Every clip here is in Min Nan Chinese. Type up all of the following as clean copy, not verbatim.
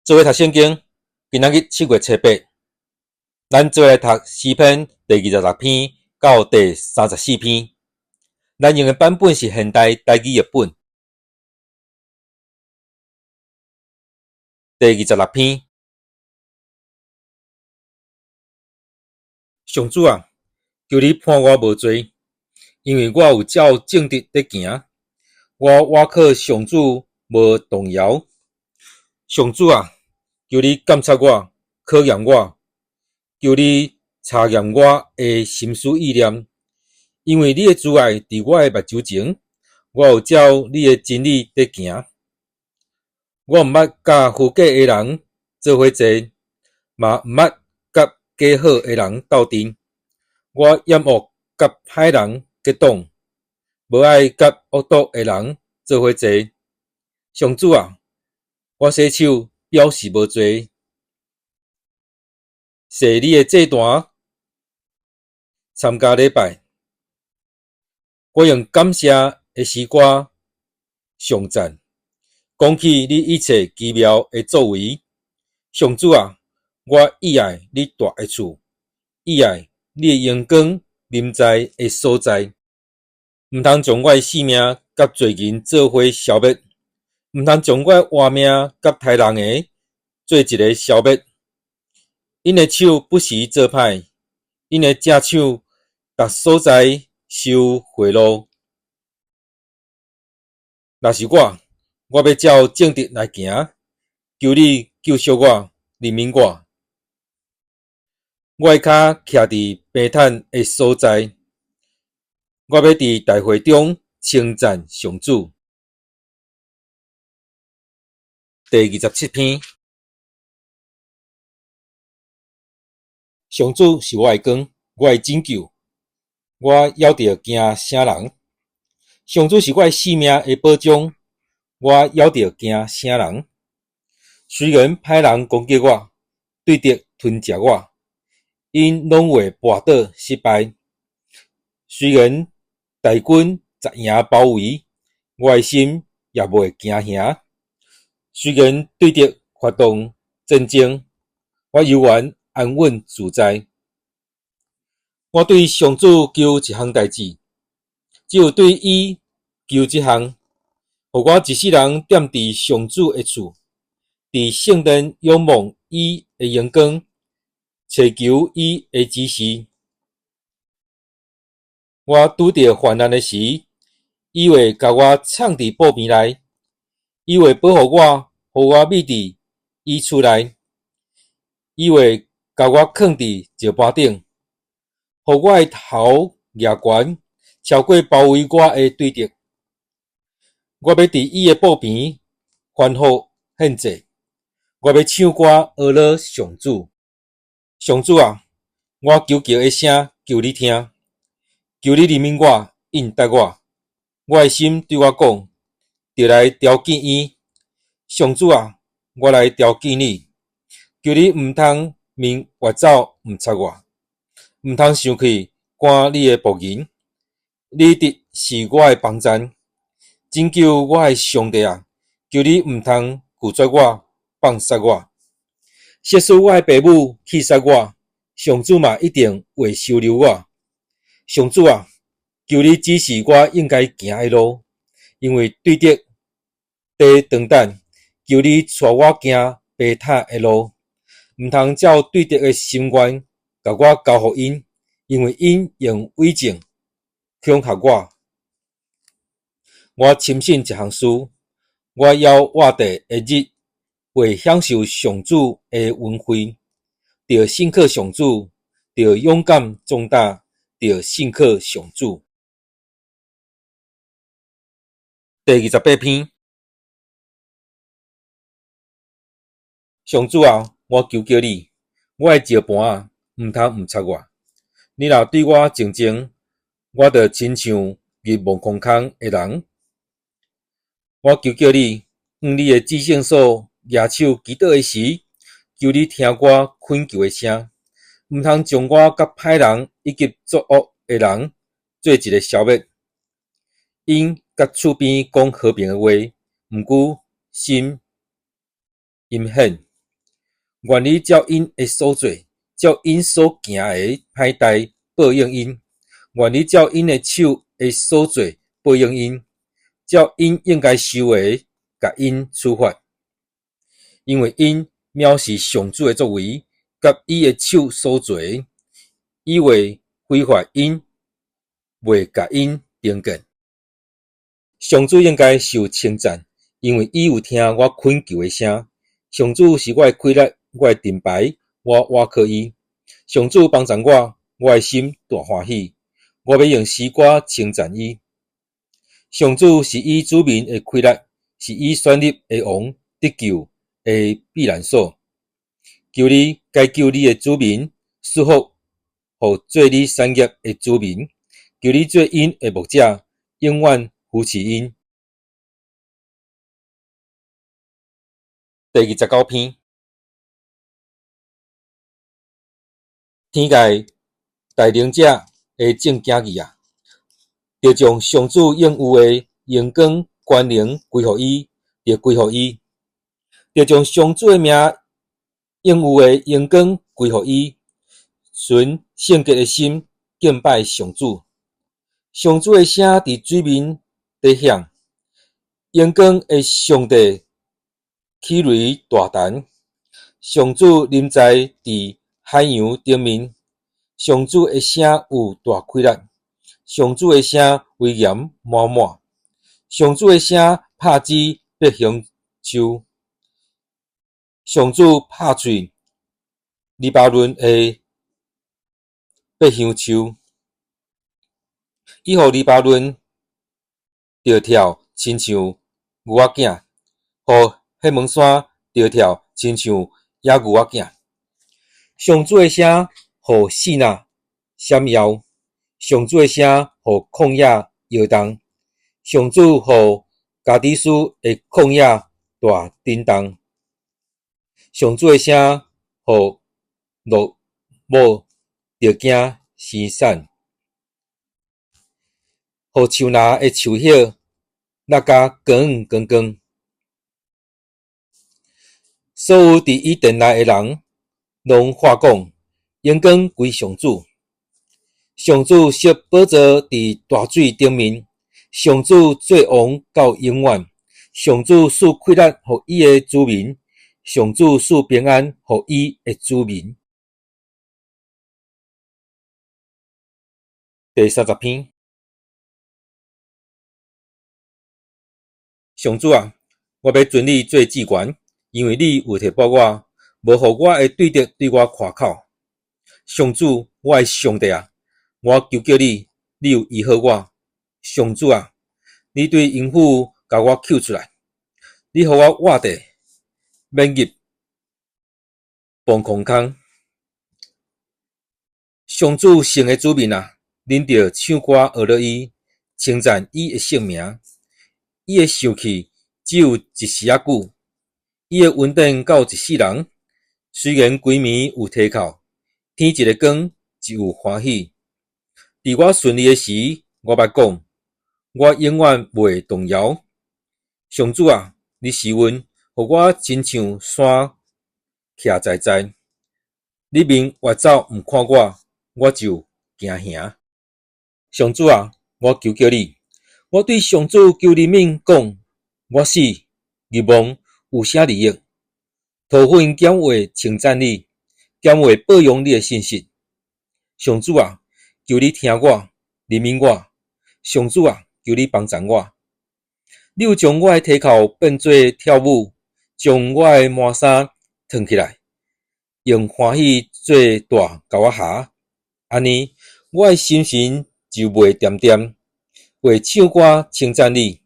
做伙讀聖經，今仔日7月初8，咱做伙來讀詩篇第26篇到第34篇。咱用的版本是現代台語譯本。第26篇，上主啊，求你判我無罪，因為我有照正直咧行，我倚靠上主無動搖。上主啊，求你監察我，考驗我，求你查驗我的心思意念，因為你的慈愛佇我的目睭前，我有照你的真理咧行。我毋捌佮虛假的人做伙坐，嘛毋捌佮假好的人鬥陣。我厭惡佮歹人結黨，無愛佮惡毒的人做伙坐。上主啊，我洗手表示無罪，踅你的祭壇參加禮拜。我用感謝的詩歌頌讚，講起你一切奇妙的作為。上主啊，我意愛你住的厝，意愛你的榮光臨在的所在。毋通將我的性命佮罪人做伙消滅，毋通將我的活命佮刣人的做一个消滅。𪜶的手不時做歹，𪜶的正手逐所在收賄賂。若是我，我欲照正直來行，求你救贖我，憐憫我。我的跤徛佇平坦的所在，我欲佇大會中稱讚上主。第27篇，上主是我的光，我的拯救，我猶著驚啥人？上主是我的性命的保障，我猶著驚啥人？雖然歹人攻擊我，對敵吞食我，𪜶攏會跋倒失敗。雖然大軍紮營包圍，我的心也袂驚嚇。雖然對敵發動戰爭，我猶原安穩自在。我對上主求一項代誌，只有對伊求這項，予我一世人踮佇上主的厝，佇聖殿仰望伊的榮光，揣求伊的指示。我拄著患難的時，伊會共我藏佇布棚內，伊會保護我，予我覕佇伊厝內，伊會共我囥佇石盤頂，予我的頭舉懸，超過包圍我的對敵。我欲佇伊的布棚歡呼獻祭，我欲唱歌呵咾上主。上主啊，我求告的聲求你聽，求你憐憫我，應答我。我的心對我講，著來朝見伊。上主啊，我來朝見你，求你毋通面越走毋插我，毋通生氣趕你的僕人。你一直是我的幫贊，拯救我的上帝啊！求你毋通拒絕我，放殺我。即使我的爸母棄殺我，上主嘛一定會收留我。上主啊，求你指示我應該行的路，因為對敵佇當等，求你帶我行平坦的路，毋通照對敵的心願，共我交予𪜶，因為𪜶用偽證恐嚇我。我深信一項事，我猶活著的日，會享受上主的恩惠，著信靠上主，著勇敢壯膽，著信靠上主。第28篇，上主啊，我求叫你，我的石盤啊，毋通毋插我。你若對我靜靜，我就親像入墓空空的人。我求叫你，向你的至聖所舉手祈禱的時，求你聽我懇求的聲，毋通將我佮歹人以及作惡的人做一个消滅。𪜶佮厝邊講和平的話，毋過心陰險。願你照𪜶的所做，照𪜶所行的歹代報應𪜶。願你照𪜶的手的所做報應𪜶，照𪜶應該受的，共𪜶處罰。因為𪜶藐視上主的作為，佮伊的手所做的，伊會毀壞𪜶，袂共𪜶重建。上主應該受稱讚，因為伊有聽我懇求的聲。上主是我的氣力，我的盾牌，我倚靠伊。上主幫贊我，我的心大歡喜。我欲用詩歌稱讚伊。上主是伊子民的氣力，是伊選立的王，得救的避難所。求你解救你的子民，賜福予做你產業的子民。求你做𪜶的牧者，永遠扶持𪜶。第29篇，天界大能者的眾囝兒啊，著將上主應有的榮光權能歸予伊，著歸予伊；著將上主的名應有的榮光歸予伊，存聖潔的心敬拜上主。上主的聲佇水面佇響，榮光的上帝起雷大彈。上主臨在佇海洋頂面，上主的聲有大氣力，上主的聲威嚴滿滿，上主的聲拍枝白香樹，上主拍碎黎巴嫩的白香樹，伊予黎巴嫩著跳親像牛仔囝，予黑門山著跳親像野牛仔囝。上主的聲予示拿閃耀，上主的聲予曠野搖動，上主予加低斯的曠野大震動，上主的聲予駱母著驚生產，予樹林的樹葉落甲光光光。所有佇伊殿內的人，攏喊講：榮光歸上主！上主設寶座佇大水頂面，上主做王到永遠。上主賜氣力予伊的子民，上主賜平安予伊的子民。第30篇，上主啊，我欲尊你做至懸，因為你有提拔我，無予我的對敵對我誇口。上主，我的上帝啊，我求叫你，你有醫好我。上主啊，你對陰府共我救出來，你予我活著，免入墓空空。上主聖的子民啊，恁著唱歌學樂伊，稱讚伊的聖名。伊的受氣只有一時仔久，伊的恩典到一世人。雖然規暝有啼哭，天一个光就有歡喜。佇我順利的時，我捌講，我永遠袂動搖。上主啊，你施恩，予我親像山徛在在。你面越走毋看我，我就驚嚇。上主啊，我求叫你，我對上主求憐憫，講我死入墓有啥利益？塗粉敢會稱讚你，敢會報揚你的信實？上主啊，求你聽我，憐憫我。上主啊，求你幫贊我。你有將我的體扣變做跳舞，將我的麻衫褪起來，用歡喜做帶共我縖。按呢，我的心神就袂恬恬，會唱歌稱讚你。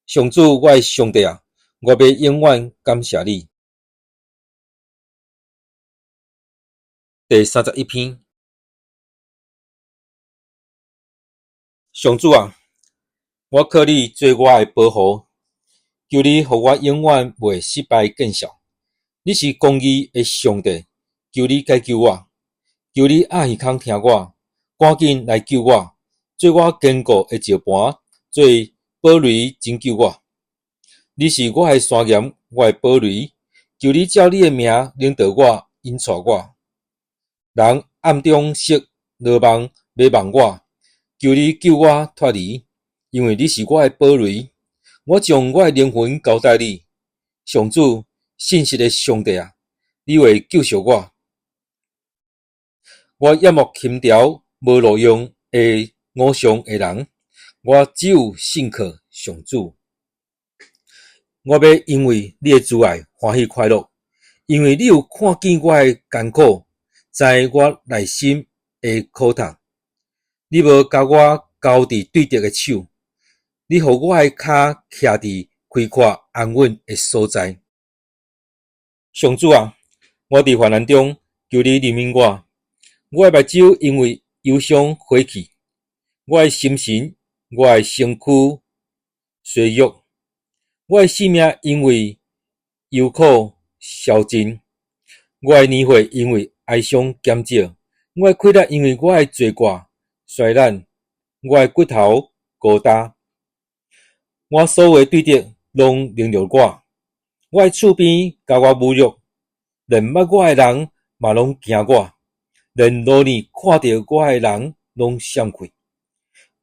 上主，我的上帝啊，我欲永遠感謝你。第31篇，上主啊，我靠你做我的保護，求你予我永遠袂失敗見笑。你是公義的上帝，求你解救我，求你掩耳孔聽我，趕緊來救我，做我堅固的石盤，做堡壘拯救我。你是我的山岩，我的堡壘，求你照你的名領導我，引帶我。人暗中設羅網欲網我，求你救我脫離，因為你是我的堡壘。我將我的靈魂交代你，上主，信實的上帝啊，你會救贖我。我厭惡輕佻無路用的偶像的人，我只有信靠上主。我欲因為你的慈愛歡喜快樂，因為你有看見我的艱苦，知我內心的苦痛。你無共我交佇對敵的手，你予我的跤徛佇開闊安穩的所在。上主啊，我佇患難中，求你憐憫我。我的目睭因為憂傷花去，我的心神、我的身軀衰弱，我的性命因為憂苦消盡，我的年歲因為哀傷減少，我的氣力因為我的罪過衰懶，我的骨頭孤焦。我所有的對敵攏凌辱我，我的厝邊共我侮辱，連捌我的人嘛攏驚我，連路呢看著我的人攏閃開。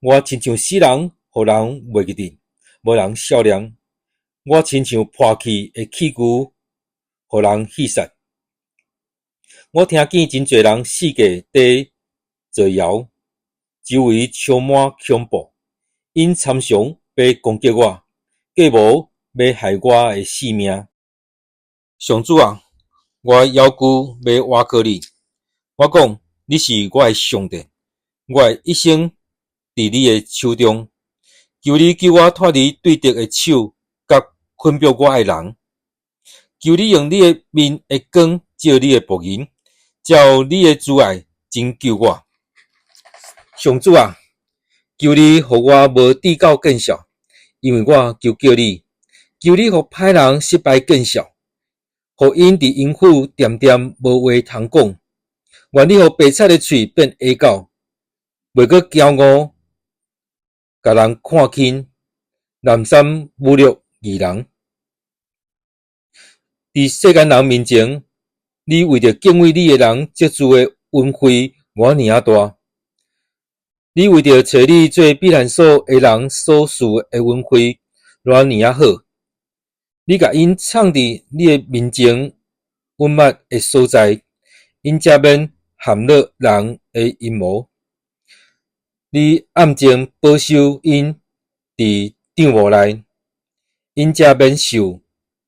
我親像死人，予人袂記得，無人數念。我親像破去的器具，予人戲殺。我聽見真濟人四界佇造謠，周圍充滿恐怖，𪜶參詳欲攻擊我，計謀欲害我的性命。上主啊，我猶舊欲倚靠你。我講，你是我的上帝，我的一生佇你的手中。求你救我脫離對敵的手，佮困迫我的人。求你用你的面的光照你的僕人，照你的慈愛拯救我。上主啊，求你予我無至到見笑，因為我求叫你。求你予歹人失敗見笑，予𪜶佇陰府恬恬無話通講。願你予白賊的喙變啞狗，袂閣驕傲，共人看輕，濫散侮辱義人。佇世間人面前，你為著敬畏你的人積聚的恩惠，偌爾仔大。你為著揣你做避難所的人所賜的恩惠，偌爾仔好。你共𪜶藏佇你的面前隱密的所在，𪜶才免陷落人的陰謀。你暗中保守𪜶佇帳幕內，𪜶才免受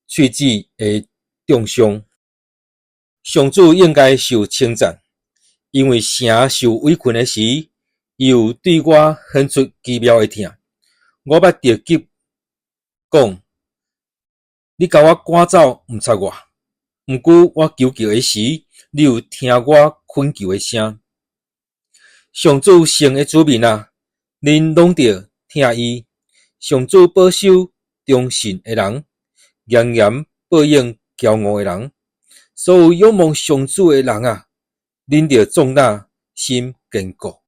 喙舌的中傷。上主應該受稱讚，因為城受圍困的時，伊有對我顯出奇妙的疼。我捌著急講，你共我趕走，毋插我。毋過我求救的時，你有聽我懇求的聲。上主聖的子民啊，恁攏著疼伊。上主保守忠信的人，嚴嚴報應驕傲的人。所有仰望上主的人啊，恁著壯膽，心堅固。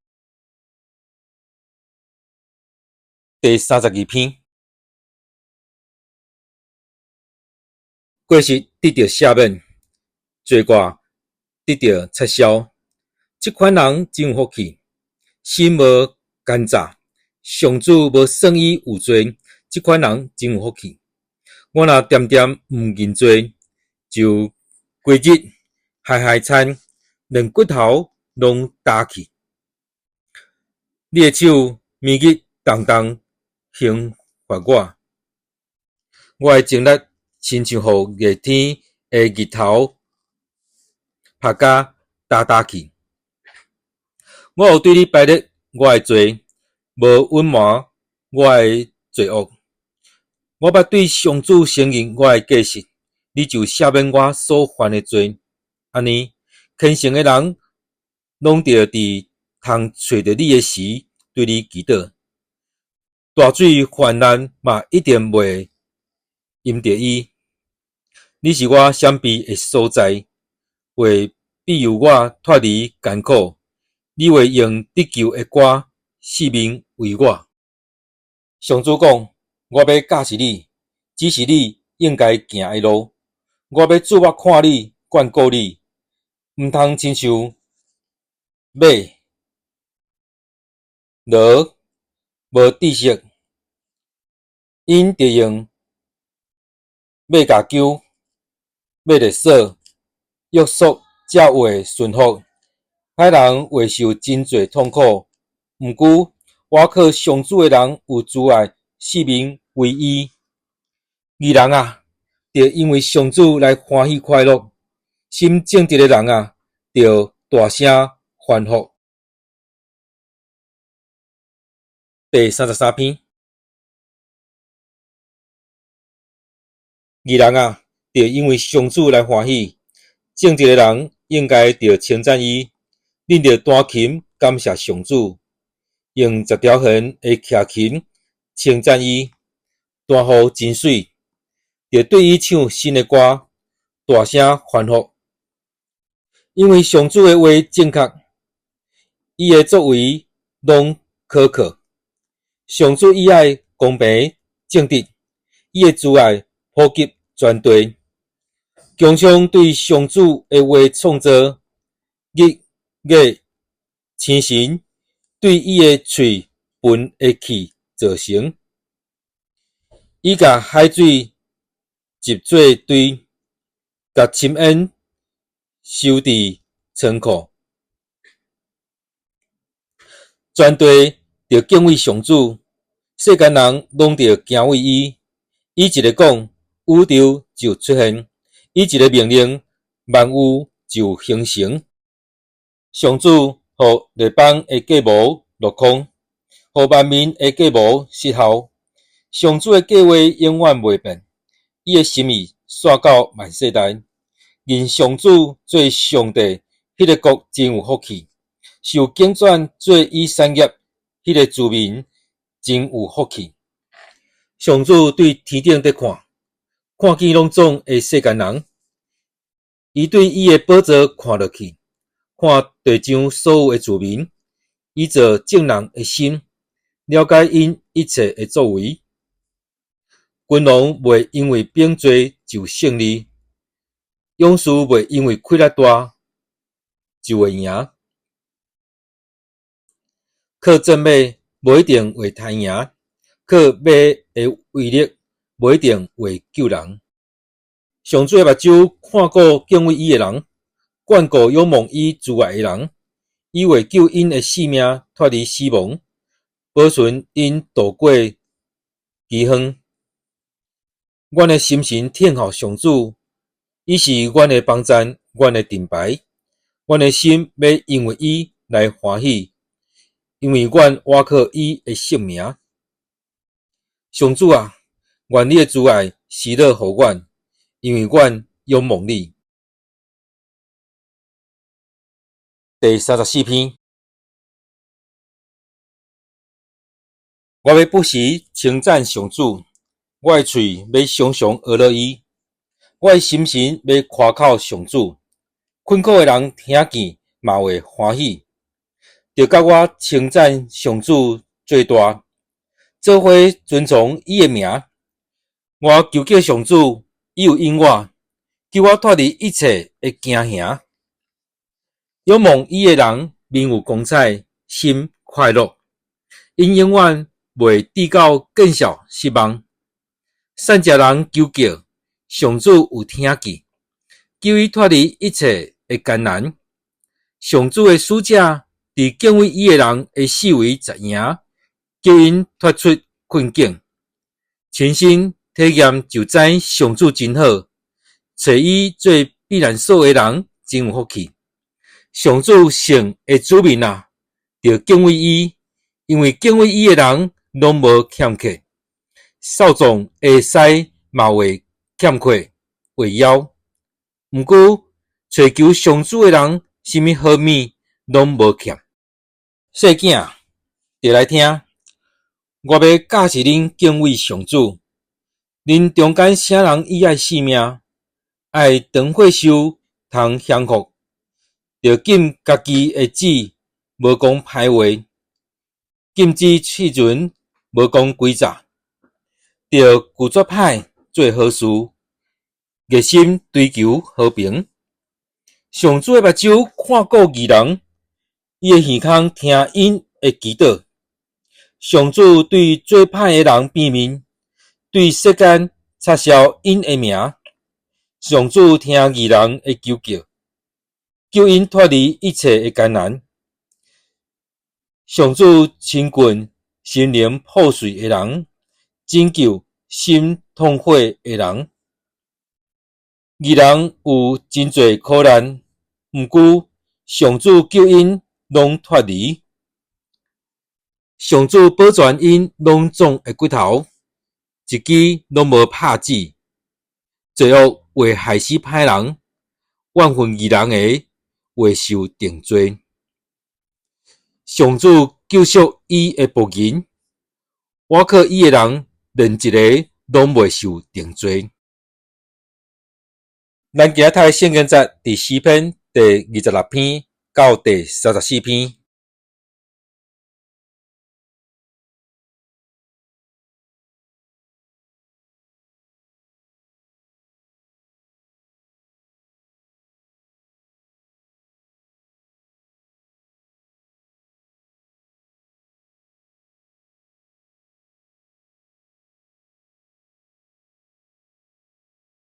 第32篇，過失得著赦免，罪過得著擦消。這款人真有福氣，心無奸詐，上主無算伊有罪。這款人真有福氣。我若恬恬毋認罪，就規日害害慘，連骨頭攏焦去。你的手暝日重重刑罰我，我的精力親像予熱天的日頭曬甲焦焦去。我有對你白列我的罪，無隱瞞我的罪惡。我捌對上主承認我的過失，你就赦免我所犯的罪。按呢，虔誠的人攏著佇通揣著你的時，對你祈禱。大水泛濫嘛，一定袂淹著伊。你是我閃避的所在，會庇佑我脫離艱苦。你會用得救的歌四面圍我。上主講：我欲教示你，指示你應該行的路。我欲注目看你，眷顧你，毋通親像馬、驢無知識，𪜶著用馬鉸鉤、馬勒索約束才會順服。歹人會受真濟痛苦，毋過倚靠上主的人有慈愛，性命歸伊。義人啊，著因為上主來歡喜快樂；心正直的人啊，著大聲歡呼。第33篇，義人啊，著因為上主來歡喜；正直的人應該著稱讚伊。恁著彈琴感謝上主，用十條弦的徛琴稱讚伊，彈予真媠，著對伊唱新的歌，大聲歡呼。因為上主的話正確，伊的作為攏可靠。上主喜愛公平正直，伊的慈愛普及全地。強槍對上主的話創造，日月星辰對伊的喙噴的氣造成。伊共海水集做堆，共深淵收佇倉庫。全地著敬畏上主，世間人攏著敬畏伊。伊一个講，宇宙就出現；伊一个命令，萬有就形成。上主予列邦的計謀落空，予萬民的計謀失效。上主的計劃永遠袂變，伊的心意紲到萬世代。認上主做上帝，彼个國真有福氣；受揀選做伊產業，彼个子民真有福氣。上主對天頂佇看，看見攏總的世間人，伊對伊的寶座看落去，看地上所有的子民，伊造眾人的心，了解𪜶一切的作為。君王袂因為兵濟就勝利，勇士袂因為氣力大就會贏。靠戰馬無一定會刣贏，靠馬的威力無一定會救人。上主的目睭看顧敬畏伊的人，眷顧仰望伊慈愛的人，伊會救𪜶的性命脫離死亡，保存𪜶渡過饑荒。阮的心神聽候上主，伊是阮的幫贊，阮的盾牌。阮的心欲因為伊來歡喜，因為阮倚靠伊的聖名。上主啊，願你的慈愛施落予阮，因為阮仰望你。第34篇，我欲不時稱讚上主。我的喙欲常常呵咾伊，我的心神欲誇口上主。困苦的人聽見嘛會歡喜，著佮我稱讚上主最大，做伙尊崇伊的名。我求叫上主，伊有應我，救我脫離一切的驚嚇。仰望伊的人面有光彩，心快樂，𪜶永遠袂致到見笑失望。善食人求叫，上主有聽見，救伊脫離一切的艱難。上主的使者佇敬畏伊的人的四圍紮營，救𪜶脫出困境。親身體驗就知上主真好，揣伊做避難所的人真有福氣。上主聖的子民啊，著敬畏伊，因為敬畏伊的人攏無欠缺。少壯的獅嘛會欠缺會枵，毋過揣求上主的人，啥物好物攏無欠。細囝，著來聽，我欲教示恁敬畏上主。恁中間啥人喜愛性命，愛長歲壽通享福，著禁家己的舌，無講歹話；禁止舌唇，無講詭詐。著拒絕歹，做好事，熱心追求和平。上主的目睭看顧義人，伊的耳孔聽𪜶的祈禱。上主對做歹的人變面，對世間擦消𪜶的名。上主聽義人的求叫，救𪜶脫離一切的艱難。上主親近心靈破碎的人，拯救心痛悔的人。義人有真濟苦難，毋過上主救𪜶攏脫離。上主保全𪜶攏總的骨頭，一支攏無拍折。罪惡會害死歹人，怨恨義人的會受定罪。上主救贖伊的僕人，倚靠伊的人，連一個攏袂受定罪。咱今仔讀的聖經節佇詩篇第26篇到第34篇。